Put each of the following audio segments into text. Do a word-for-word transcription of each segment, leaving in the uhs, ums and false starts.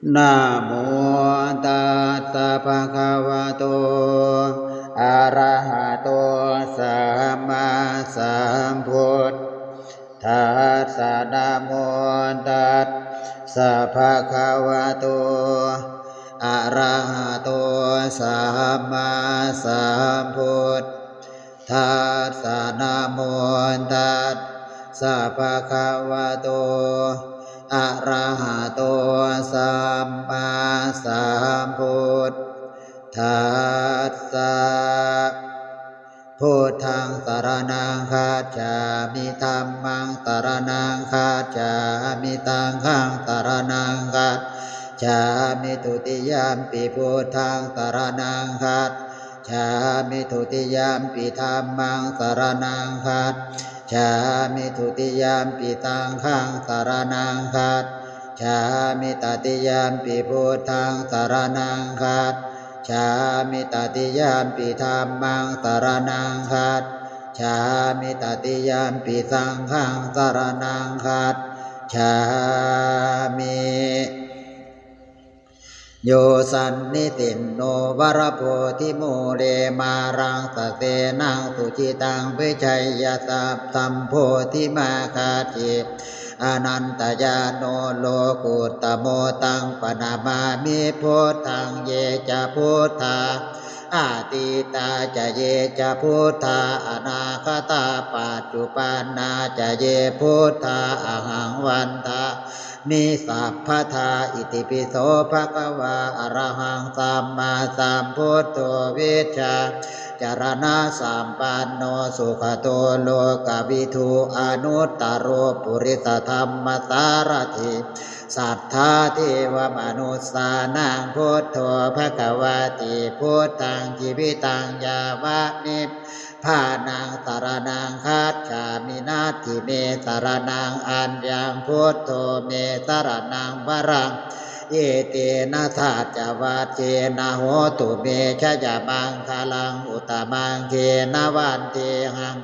Namo tassa bhagavato arahato sammāsambuddhassa. Namo tassa bhagavato arahato sammāsambuddhassa. Namo tassa bhagavato arahato sammāsambuddhassa. Buddhaṃ saraṇaṃ gacchāmi. Dhammaṃ saraṇaṃ gacchāmi. Saṅghaṃ saraṇaṃ gacchāmi. Dutiyampi buddhaṃ saraṇaṃ gacchāmi. Dutiyampi dhammaṃ saraṇaṃ gacchāmi. Dutiyampi saṅghaṃ saraṇaṃ gacchāmi. Tatiyampi buddhaṃ saraṇaṃ gacchāmi. Tatiyampi dhammaṃ saraṇaṃ gacchāmi. Tatiyampi saṅghaṃ saraṇaṃ gacchāmi. Yo sannisinno varabodhimūle, māraṃ sasenaṃ sujitaṃ vijeyya, sambodhimāgacchi anantajāṇo, lokuttamo. Taṃ paṇamāmi buddhaṃ. Ye ca buddhā atītā ca, ye ca buddhā anāgatā, paccuppannā ca ye buddhā, ahaṃ vandāmi sabbadā. Itipi so bhagavā arahaṃ sammāsambuddho, vijjācaraṇasampanno sugato lokavidū, anuttaro purisadammasārathi satthā devamanussānaṃ buddho bhagavāti. Buddhaṃ jīvitaṃ yāva nibbānaṃ saraṇaṃ gacchāmi. Natthi me saraṇaṃ aññaṃ, buddho me saraṇaṃ varaṃ, etena saccavajjena hotu me jayamaṅgalaṃ. Uttamaṅgena vandehaṃ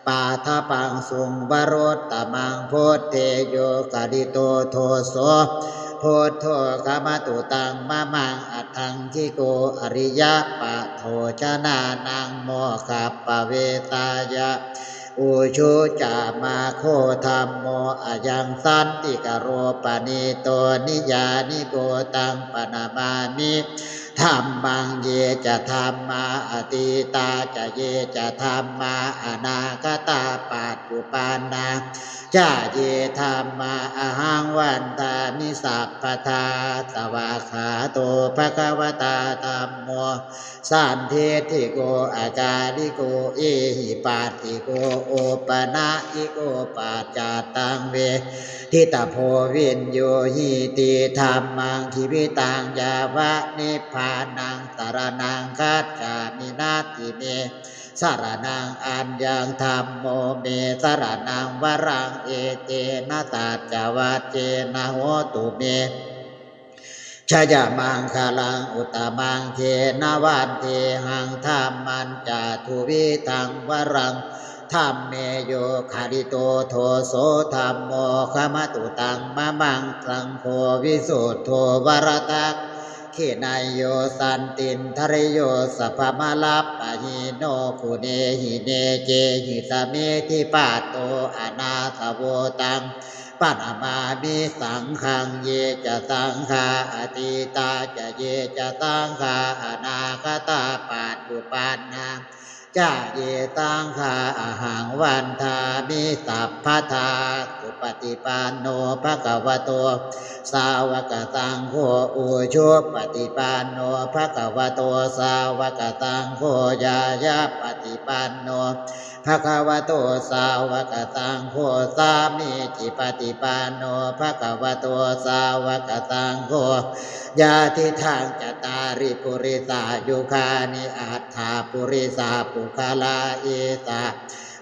pādapaṃsuṃ varuttamaṃ, buddhe yo khalito doso, buddho khamatu taṃ mamaṃ. Aṭṭhaṅgiko ariyapatho janānaṃ mokkhappavesāya, ujū ca maggo dhammo, ayaṃ santikaro paṇīto niyyāniko. Taṃ paṇamāmi dhammaṃ. Ye ca dhammā atītā ca, ye ca dhammā anāgatā, paccuppannā ca ye dhammā, ahaṃ vandāmi sabbadā. Svākkhāto bhagavatā dhammo, sandiṭṭhiko akāliko ehipassiko, opanayiko paccattaṃ veditabbo viññūhīti. Dhammaṃ jīvitaṃ yāva nibbānaṃ saraṇaṃ gacchāmi. Natthi me saraṇaṃ aññaṃ, dhammo me saraṇaṃ varaṃ, etena saccavajjena hotu me jayamaṅgalaṃ. Uttamaṅgena vandehaṃ dhammañca dvividhaṃ varaṃ, dhamme yo khalito doso, dhammo khamatu taṃ mamaṃ. Saṅgho visuddho varadakkhiṇeyyo, santindriyo sabbamalappahīno, guṇehi nekehi samiddhipatto, anāsavo taṃ paṇamāmi saṅghaṃ. Ye ca saṅghā atītā ca, ye ca saṅghā anāgatā, paccuppannā ca ye saṅghā, ahaṃ vandāmi sabbadā. Supaṭipanno bhagavato sāvakasaṅgho, ujupaṭipanno bhagavato sāvakasaṅgho, ñāyapaṭipanno bhagavato sāvakasaṅgho, sāmīcipaṭipanno bhagavato sāvakasaṅgho, yadidaṃ cattāri purisayugāni aṭṭha purisapuggalā, esa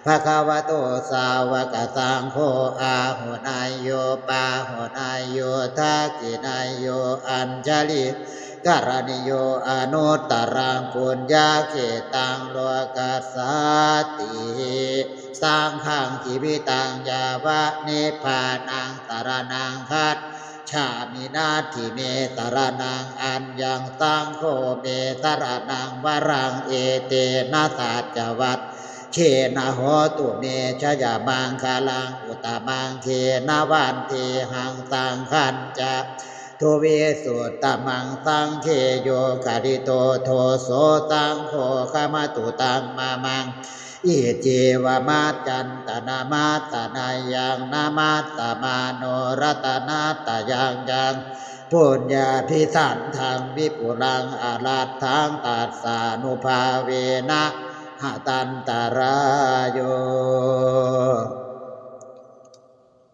bhagavato sāvakasaṅgho, āhuneyyo pāhuneyyo dakkhiṇeyyo añjalikaraṇīyo, anuttaraṃ puññakkhettaṃ lokassāti. Saṅghaṃ jīvitaṃ yāva nibbānaṃ saraṇaṃ gacchāmi. gacchāmi. Natthi me saraṇaṃ aññaṃ, saṅgho me saraṇaṃ varaṃ, etena saccavajjena hotu me jayamaṅgalaṃ. Uttamaṅgena vandehaṃ, saṅghañca duvisuttamaṃ, saṅghe yo khalito doso, saṅgho khamatu taṃ mamaṃ. Iccevamantaṃ namassāmayaṃ, namassamāno ratanattayaṃ, yaṃ puññābhisandaṃ vipulaṃ alatthaṃ, tassānubhāvena hatantarāyo.